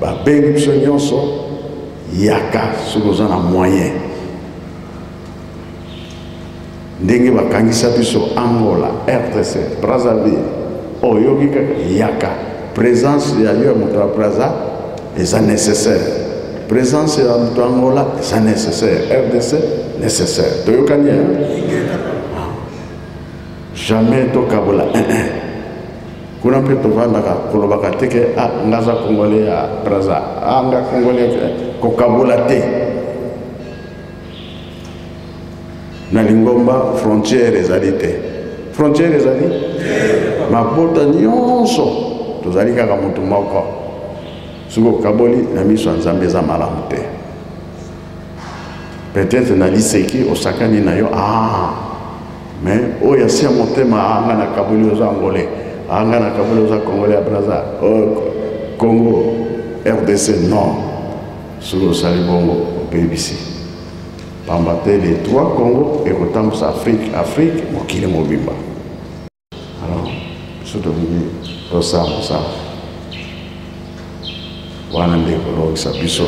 Babengi biso nyonso, yaka soki oza na moyen. Ndenge bakangisa biso Angola, RDC, Brazzaville, oyoki kaka yaka. Présence ya yo ya moto ya Brazza eza nécessaire. Présence ya moto ya Angola eza nécessaire. RDC nécessaire. Toyokani hein? Jamais tokabola un un. Kuna mpe tovandaka kolobaka te ke ah, nga aza congolais ya Brazza, ah, nga congolais, kokabola te. Na lingomba frontière ezali te. Frontière ezali mabota nyonso tozali kaka moto moko. Soki okaboli na miso ya Nzambe eza malamu te. Peut-être na liseki osakani na yo, ah, mais oyo asi ya motema, ah, nga nakaboli oza angolais, ah, nga nakaboli oza congolais ya Brazza, oh, Congo RDC, non. Soki osali bongo obebisi, pamba te les trois Congo ekotambusa Afrique, Afrique mokili mobimba. Alors biso tolingi tosala mosala wana nde ekolongisa biso.